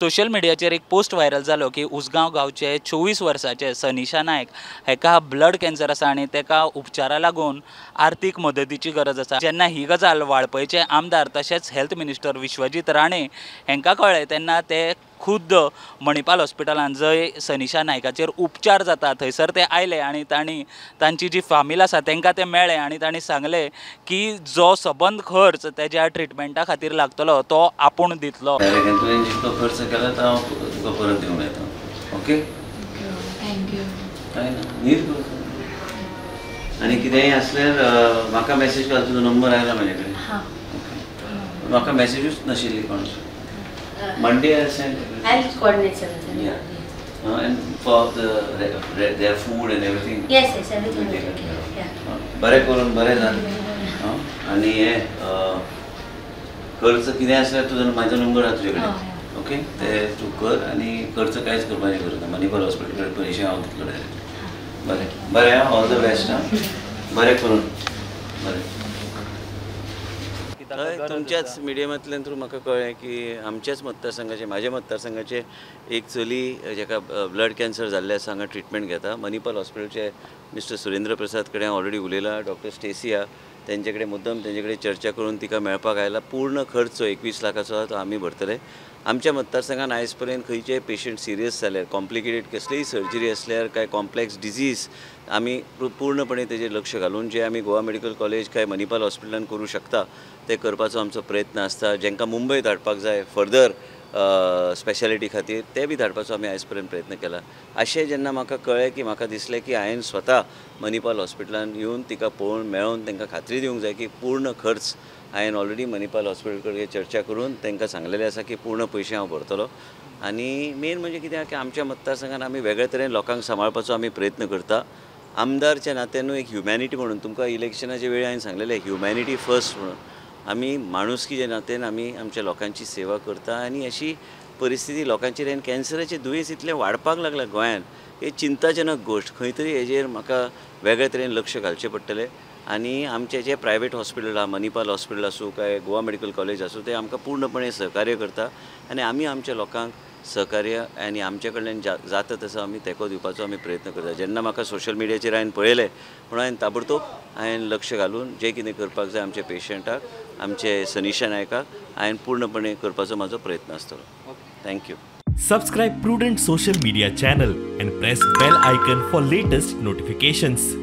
Social मिडियाचेर एक post viral जालो की उसगांव गांवचे 24 वर्साचे सनिशा नायक हेका ब्लड कॅन्सर आसा आनी तेका उपचारा लागून आर्थीक मदतीची गरज आसा. जेन्ना ही गजाल वाळपयचे आमदार तशेंच हेल्थ मिनिस्टर विश्वजीत राणे हेंकां कळ्ळें तेन्ना ते खुद्द मणिपाल हॉस्पिटलान जंय सनिशा नायकाचेर उपचार जाता थंयसर ते आयले आनी तांणी तांची जी फामील आसा तांकां ते मेळ्ळे आनी तांणी सांगलें की जो सबंद खर्च तेज्या ट्रिटमेंटा खातीर लागतलो तो आपूण दितलो. तुवें जितलो खर्च केला तो हांव तुका परत दिवंक येता. Okay, thank you. कांय ना, न्हीद आनी कितेंय आसल्यार म्हाका मॅसेज घाल. तुजो नंबर आयला म्हाजे कडेन. ओके, म्हाका मॅसेजूच नाशिल्ली कोणाचो. Monday I send everything. I'll coordinate everything. Yeah. And for the their food and everything. Yes, yes, everything will be okay. Yeah. बरें करून बरें जालें. आनी हे खर्च कितें आसल्यार तुजो म्हाजो नंबर आसा तुजे कडेन. ओके, ते तूं कर आनी खर्च कांयच करपाची गरज ना. मणिपाल हॉस्पिटल कडेन पयशे हांव दितलो डायरेक्ट. बरें बरें, ऑल the best. आं, बरें करून बरें. हय, तुमच्याच मिडियमांतल्यान थ्रू म्हाका कळ्ळें की आमच्याच मतदारसंघाचे, म्हाज्या मतदारसंघाचे एक चली जेका ब्लड कॅन्सर जाल्लें आसा हांगा ट्रिटमेंट घेता. मणिपाल हॉस्पिटलचे मिस्टर सुरेंद्र प्रसाद कडेन हांव ऑलरेडी उलयलां. डॉक्टर स्टेसी आहा तेंचे कडेन मुद्दम तेंचे कडेन चर्चा करून तिका मेळपाक आयला. पूर्ण खर्च 21 लाखाचो आहा तो आमी भरतले. आमच्या मतदारसंघान आयज पर्यंत खंयचेय पेशंट सिरियस जाल्यार, कॉम्प्लिकेटेड कसलीय सर्जरी आसल्यार, काय कॉम्प्लेक्स डिजीज आमी पूर्णपणे तेजेर लक्ष घालून जे आमी गोवा मेडिकल कॉलेज काय मणिपाल हॉस्पिटलान करूं शकता ते करपाचो आमचो प्रयत्न आसता. जेंकां मुंबय धाडपाक जाय फर्दर स्पेशालिटी खातीर ते बी धाडपाचो आमी आयज पर्यंत प्रयत्न केला. अशें जेन्ना म्हाका कळ्ळें की म्हाका दिसलें की हांवें स्वता मणिपाल हॉस्पिटलान येवन तिका पळोवन मेळोवन तांकां खात्री दिवंक जाय की पूर्ण खर्च हांवें ऑलरेडी मणिपाल हॉस्पिटल कडेन चर्चा करून तांकां सांगलेलें आसा की पूर्ण पयशे हांव भरतलो. आनी मेन म्हणजे कितें की आमच्या मतदारसंघान आमी वेगळे तरेन लोकांक सांबाळपाचो आमी प्रयत्न करता. आमदारच्या नात्यानूय एक ह्युमॅनिटी म्हणून तुमकां इलेक्शनाच्या वेळी हांवें सांगलेलें ह्युमॅनिटी फर्स्ट म्हणून आमी माणुसकीच्या नात्यान आमी आमच्या लोकांची सेवा करता. आनी अशी परिस्थिती लोकांचेर आनी कॅन्सराचें दुयेंस इतलें वाडपाक लागलां गोंयांत, ही चिंताजनक गोश्ट. खंय तरी हेजेर म्हाका वेगळे तरेन लक्ष घालचें पडटलें. आनी आमचें जें प्रायवेट हॉस्पिटल आहा, मणिपाल हॉस्पिटल आसूं काय गोवा मेडिकल कॉलेज आसूं, ते आमकां पूर्णपणे सहकार्य करता आनी आमी आमच्या लोकांक सहकार्य आनी आमचे कडल्यान जाता तसो आमी तेंको दिवपाचो आमी प्रयत्न करता. जेन्ना म्हाका सोशल मिडियाचेर हांवें पळयलें म्हणून हांवें ताबडतोब हांवें लक्ष घालून जें कितें करपाक जाय आमच्या पेशंटाक, आमचे सनिशा नायकाक हांवें पूर्णपणे करपाचो म्हाजो प्रयत्न आसतलो. Thank you. Subscribe Prudent social media channel and press bell icon for latest notifications.